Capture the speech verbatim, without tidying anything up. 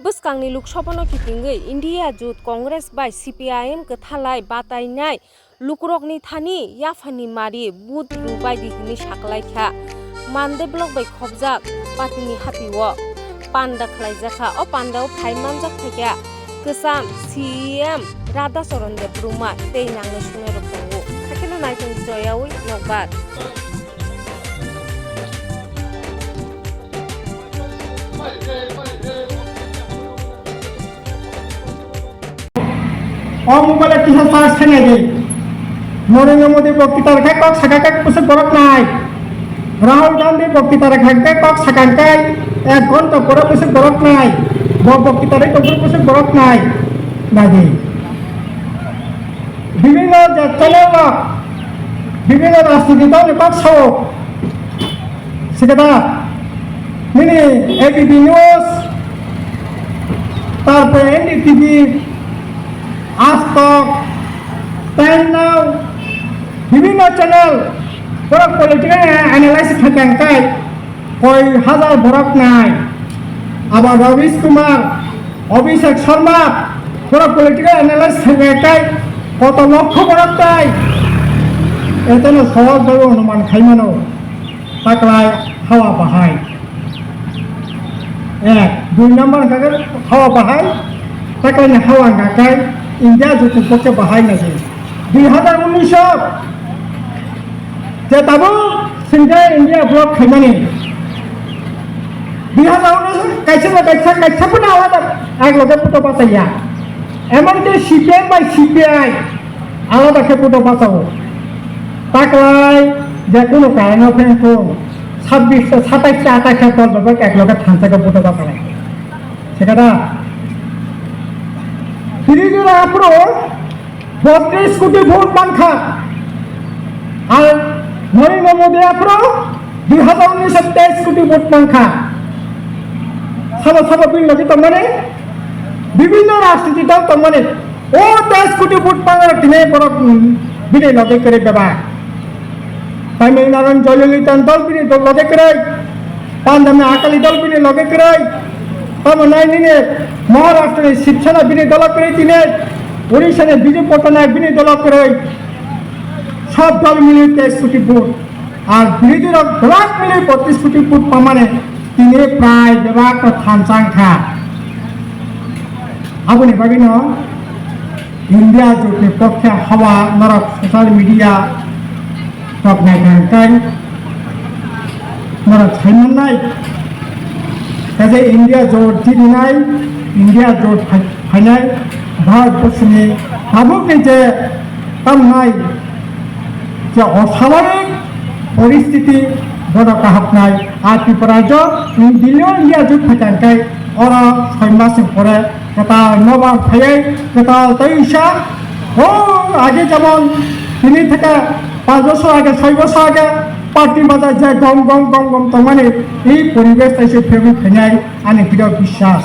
Bwskangni Lok Sabhano kitingwi India Jot Congress bai C P I M kwthalai batainai lukurokni thani yaphani mari vote rwbaidi hwnwi saklaikha. Mande block bai khobjak patini hatio panda khlaijakha. O pandao phai manjak phaikha kwcham C E M Radha Charan Debbarma tei nangnai sungnairok tongo. Hakheno naitong joyaui nokbar. O mobile kisa charge khainai di. Narendra Modi bokti tarkha kok saka kak pusuk borok nai. Rahul Gandhi bokti tarkha kak kok saka kai ek ghonta pore pusuk borok nai. Bo bokti tarik tongphuru pusuk borok nai. Nai di. Bibhinno je channel rok, bibhinno rajniti dol ni kok sao. Sikada nini A B P News, tarpore N D T V, Aaj Tak, Time Now, bibhinno channel, pura political analysis khaikha kai. Koi hajar borok nai. Abo Ravish Kumar, Abhishek Sharma, pura political analyst khainai kai koto lokho borok tai. Eteno sohoj bai onuman khaimano. Taklai hawa bahai. Ek, dui number hwnkha khe hawa bahai. Taklaini hawa hwnkha kai India jotoni pokhe bahai nai. Dui hajar unis o je tabuk singkhe India block khaimani. Dui hajar unis kaisa ba kaisa, kaisa phano alada ek loge photo bachaya. Emon ke C P M bai C P I alada khe photo bachao. Taklai je kono karon o pheng thung, sabbish ta, satais ta, atais ta dol bai ek loge thansa khe photo bachalai. Sekada. Tini jora aphuru botris koti vote mankha. Ar Narendra Modi aphuru dui hajar unis o teis koti vote mankha. Sabo sabo bini logi tongmani, bibhinno rajniti dol tongmani. O teis koti vote mangrok tini borok, mm, bini logi kwrwi bebak. Tamil Nadu Jayalalitha dol bini dol loge kwrwi, Punjab ni Akali dol bini loge kwrwi, tamo nai nini Maharashtra ni Shiv Sena bini dolo kwrwi tini, Odisha ni Biju Patnaik bini dolo kwrwi, sob dol mili teis koti vote, ar birodhi rok bebak mili botris koti vote pamani tini prai bebak no thansa wngkha. Aboni bagwi no India jotni pokhe hawa norok social media rok naikha hwnkhe norok sai mannai. Kaisa India jot jirinai, India jot phai-, phainai Bharat borsoni tabukni je tamnai je oswabhabik poristiti bono kahapnai. A Tripura rajyo billion India jot phaikha hwnkhe oro soi mas ni pore kwtal nobar phaiwi kwtal tei wngsa. O age jemon tini theke panch bosor age, soi bosor age party bazar je gom gom gom gom tongmani, ei poribesh taise phegwi phainai ani bidok biswas.